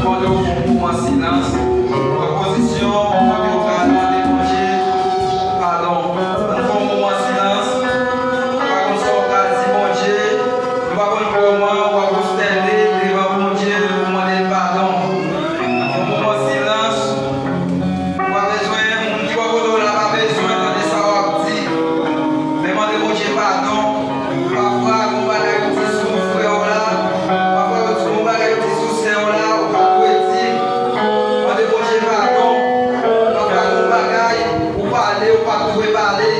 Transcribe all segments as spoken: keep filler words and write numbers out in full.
Pandan w pran yon moman silans, pran pozisyon kote w ka mande Bondye padon. Ann fè yon moman silans. Nou pa konn sa w pral di Bondye. Nou pa konn kòman w ap pwostène devan Bondye pou mande l padon. Ann fè yon moman silans. Ou pa bezwen, moun ki bò kote w la pa bezwen tande sa w ap di. Men mande Bondye padon. Pafwa, gon bagay ou di sou frè w la, pafwa, gon bagay ou di sou sè w la, ou pa dwe di. Mande Bondye padon. Pafwa, gon bagay ou pale, ou pa dwe pale.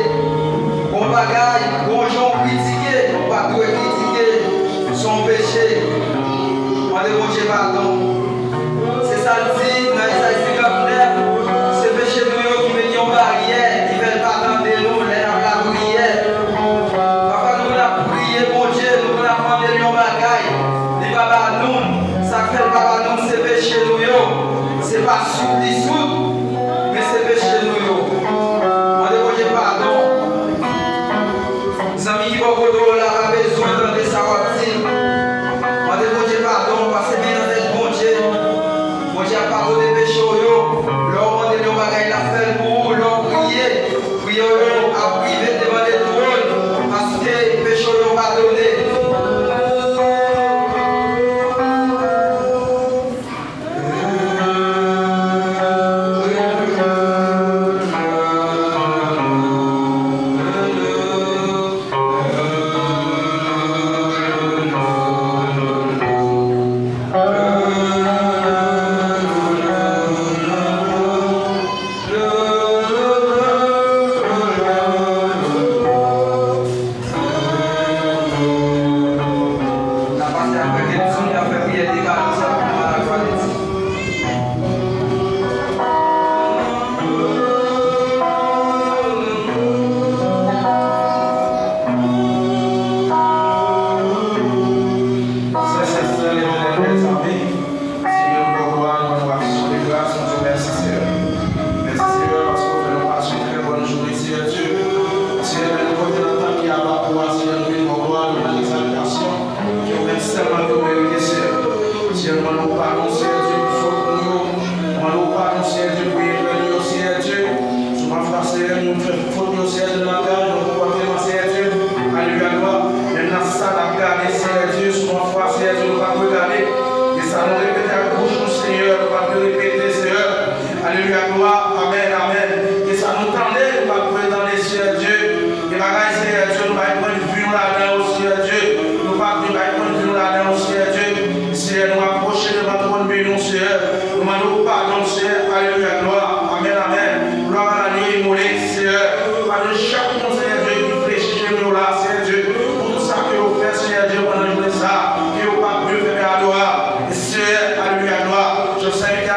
Gon bagay, gon jan ou kritike, ou pa dwe kritike. Se yon peche. Mande Bondye padon. Se sa l di nan Ezayi senkant nèf, se peche nou yo ki mete yon baryè, ki fè l pa tande nou lè n ap lapriyè. Pafwa, nou konn ap priye Bondye, nou konn ap mande l yon bagay, li pa ba nou l. Sa k fè l pa ba nou l, se peche nou yo. Se pa soud li soud, men se peche nou yo. Mande Bondye padon. Zanmi ki bò kote w la pa bezwen tande sa w ap di. Mande Bondye padon, pase men nan tèt Bondye. Bondye ap padone peche w yo. Lè w mande l yon bagay, l ap fè l pou ou. Lè w priye, priyè w yo ap rive devan letwòn, paske peche w yo padone. N ap pase apre kèk ti minit ap fè priyè dekalans la pou nou al aglwa de Dye. Sè selès, Letènèl, mezanmi, Senyè, nou ba w glwa, nou ba w aksyon de gras, nou di w mèsi, Senyè. Mèsi, Senyè, paske w fè nou pase yon trè bòn jounen, Senyè Dye. Senyè, lè nou pote nan tanp ki aba pou w a, Senyè, nou vin ba w glwa, nou ba w egzaltasyon, ke ou menm sèlman ki merite, Senyè. Senyè, nou mande w padon, Senyè Dye, pou fòt nou yo. Nou mande w padon, Senyè Dye, pou erè nou yo, Senyè Dye. Sou mafwa, Senyè, nou fè fòt yo, Senyè Dye, nan langaj, nan konpòteman, Senyè Dye. Alelouya, glwa. Menm nan sa n ap gade, Senyè Dye, sou mafwa, Senyè Dye, nou pa dwe gade. E sa nou repete ak bouch nou, Senyè, nou pa dwe repete, Senyè. Alelouya, glwa. Amèn, amèn. E sa nou tande, nou pa dwe tande, Senyè Dye. E bagay, Senyè Dye, nou pa dwe pran vi nou ladan yo, Senyè Dye. Nou pa dwe pran vi nou ladan yo, Senyè Dye. Senyè, nou apwoche devan twòn beni w, Senyè. Nou mande w padon, Senyè. Alelouya, glwa. Amèn, amèn. Glwa, anyo imole, Senyè. Padone chak moun, Senyè Dye, ki flechi jenou yo la, Senyè Dye. Pou tout sa ke yo fè, Senyè Dye, pandan jounen sa, ke yo pa dwe fè, men adorab. Senyè, alelouya, glwa. Jan w sa envite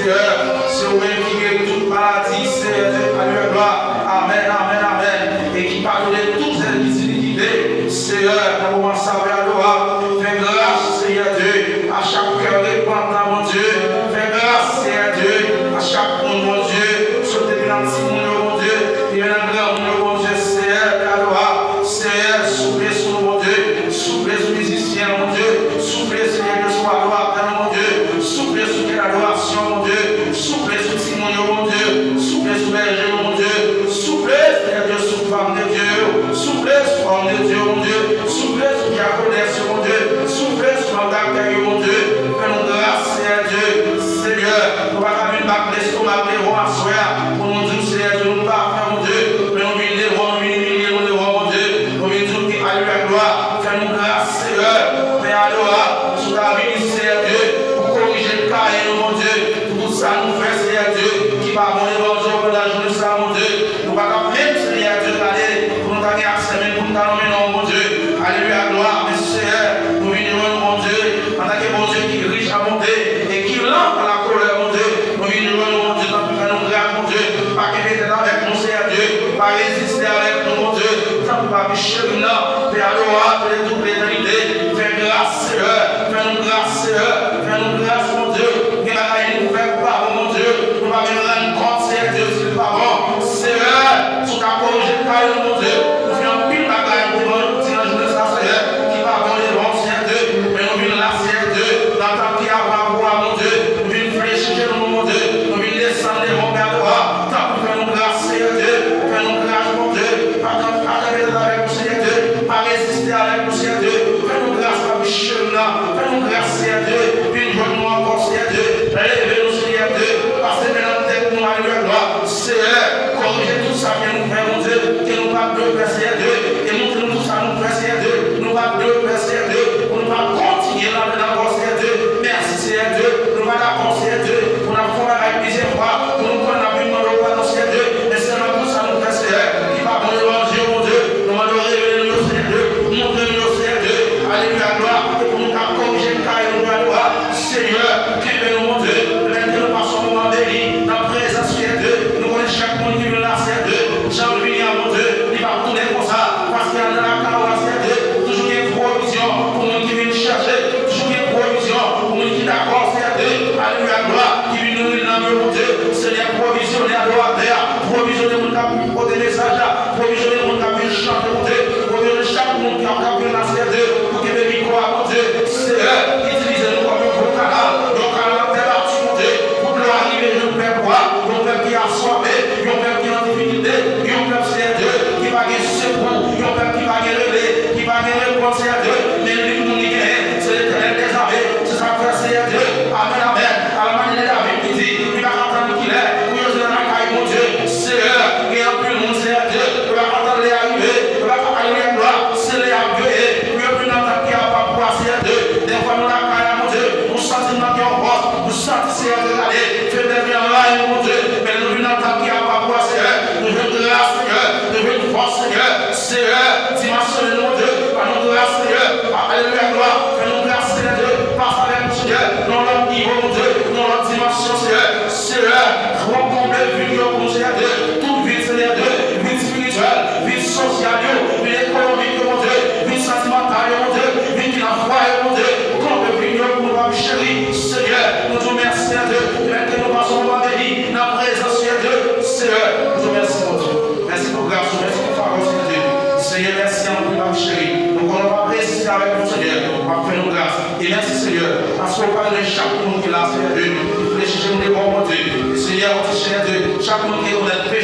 Senyè, se ou menm ki geri tout maladi, Senyè Dye, alelouya, glwa. Amèn, amèn, amèn. E ki padone tout zèv ki inikite, Senyè, nan moman sa, Pè adorab. Fè gras, Senyè Dye, a chak kè repantan, Bondye. Fè gras, Senyè Dye, a chak moun, Bondye. Sot depi nan timoun yo, Bondye, rive nan granmoun yo, Bondye, Senyè, Pè adorab. Senyè, souple sou nou, Bondye. Souple sou mizisyen, Bondye. Souple, Senyè Dye, sou adoratè nou, Bondye. Souple sou kè adorasyon, Bondye. Souple sou timoun yo, Bondye. Souple sou bèje yo, Bondye. Souple, Senyè Dye, sou fanm de Dye yo. Souple sou òm de Dye yo, Bondye. Souple sou dyakonès yo, Bondye. Souple sou mandatè yo, Bondye. Fè nou gras, Senyè Dye. Senyè, nou pa ka vin bat lestomak devan aswè a pou nou di w, Senyè Dye, nou pafè, Bondye. Men nou vin devan, nou vin imilye nou devan w, Bondye. Nou vin di w ki alelouya, glwa. Fè nou gras, Senyè. Pè adorab, si w ta vini, Senyè Dye, pou korije kaye nou, Bondye, pou tout sa nou fè, Senyè Dye, ki pa bon devan w, Senyè, pandan jounen sa, Bondye, nou pa t ap menm, Senyè Dye, gade, pou nou ta gen aksè menm pou nou ta nonmen non w, Bondye. Alelouya, glwa, men Senyè, nou vin jwenn ou, Bondye, antanke Bondye ki rich an bonte e ki lan an lakolè, Bondye, nou vin jwenn ou, Bondye, tanpri fè nou gras, Bondye, pa kenbe tèt avèk nou, Senyè Dye, pa reziste avèk nou, Bondye, tanpri pa piche nou nan, Pè adorab, de tout letènite, fè gras, Senyè, fè nou gras, Senyè, fè nou gras, Bondye, gen bagay nou fè ki pa bon, Bondye, nou pa menm rann kont, Senyè Dye, si l pa bon, Senyè, si w ta korije kay nou, Bondye, nou fè anpil bagay devan nou, jodi nan jounen sa, Senyè, ki pa bon devan w, Senyè Dye, men nou vin la, Senyè Dye, nan tanp ki apa pou a, Bondye, nou vin flechi jenou nou, Bondye, nou vin desann devan w, Pè adorab, tanpri fè nou gras, Senyè Dye, fè nou gras, Bondye, pa kanpe, pa kanpe tèt avèk nou, Senyè Dye, pa reziste avèk nou, Senyè Dye, fè nou gras, pa piche nou nan, fè nou gras, Senyè Dye, vin jwenn nou ankò, Senyè Dye, leve nou, Senyè Dye, pase men nan tèt nou, alelouya, glwa, Senyè, korije tout sa ke nou fè, Bondye, ke nou pa t dwe fè, Senyè Dye, e montre nou tout sa nou fè, Senyè Dye, nou pa t dwe fè, Senyè Dye, pou nou pa kontinye ladan ankò, Senyè Dye. Mèsi, Senyè Dye, nou pa dakò, Senyè Dye, pou n ap fè yon bagay plizyè fwa, pou nou konnen n ap vin mande w padon, Senyè Dye, men sèlman pou sa nou fè, Senyè, ki pa bon devan je w, Bondye, nou mande w revele nou yo, Senyè Dye, montre nou yo, Senyè Dye, alelouya, glwa, e pou nou ka korije kay nou, glwa, glwa, Senyè, kenbe nou, Bondye, pèmèt ke nou pase yon moman beni nan prezans, Senyè Dye, nou konnen chak moun ki vin la, Senyè Dye, jan l vini an, Bondye, li p ap tounen konsa, paske anndan lakay ou a, Senyè Dye, toujou gen pwovizyon pou moun ki vin chèche, toujou gen pwovizyon pou moun ki dakò, Senyè Dye, alelouya, glwa, ki vin nouri nanm yo, Bondye, Senyè, pwovizyone adoratè a, pwovizyone moun k ap pote mesaj la, pwovizyone moun k ap vin chante, Bondye, pwovizyone chak moun k ap, k ap vin la, Senyè Dye, pou kenbe mikwo a, Bondye, Senyè, itilize nou kòm yon gwo kanal, yon kanal an tè bati, Bondye, pou dlo a rive jwenn pèp ou a, yon pèp ki aswafe, yon pèp ki an difikilte, yon pèp, Senyè Dye, ki pa gen sekou, yon pèp ki pa gen rele, ki pa gen repons, Senyè Dye, men inik moun li genyen, se Letènèl dèzame, se sa k fè, Senyè Dye, amèn, amèn, alamanyè de David ki di, li pa ka tann kilè pou yo jwenn lakay Bondye, Senyè, gen anpil moun, Senyè Dye, yo pa ka tann lè a rive, yo pa ka, alelouya, glwa, se lè y ap veye, pou yo vin nan tanp ki apa pou a, Senyè Dye, dèfwa nou lakay la, Bondye, nou santi n manke yon fòs, nou santi, Senyè Dye, gade, feblès vin anvayi nou, Bondye, men lè nou vin nan tanp ki apa pou a, Senyè, nou jwenn gras, Senyè, nou jwenn fòs, Senyè, Senyè, dimansyone nou, Bondye, ban nou gras, Senyè, alelouya, glwa, fè nou gras, Senyè Dye, pase avèk nou, Senyè, nan yon lòt nivo, Bondye, nan yon lòt dimansyon, Senyè, Senyè, konble vid yo pou nou, Senyè Dye, tout vid, Senyè Dye, vid espirityèl, vid sosyal yo, vid ekonomik yo, Bondye, vid santimantal yo, Bondye, vid ki nan fwaye yo, Bondye, konble vid yo pou nou, Papi cheri, Senyè, nou di w mèsi, Senyè Dye, pèmèt ke nou pase yon moman beni nan prezans, Senyè Dye, Senyè, nou di w mèsi, Bondye, mèsi pou gras ou, mèsi pou favè w, Senyè Dye, Senyè, mèsi anpil, Papi cheri, nou konnen w p ap reziste avèk nou, Senyè, w ap fè nou gras. E mèsi, Senyè, paske w padone chak moun ki la, Senyè Dye, ki flechi jenou devan w, Bondye. E, Senyè, ou di, Senyè Dye, chak moun ki rekonèt peche,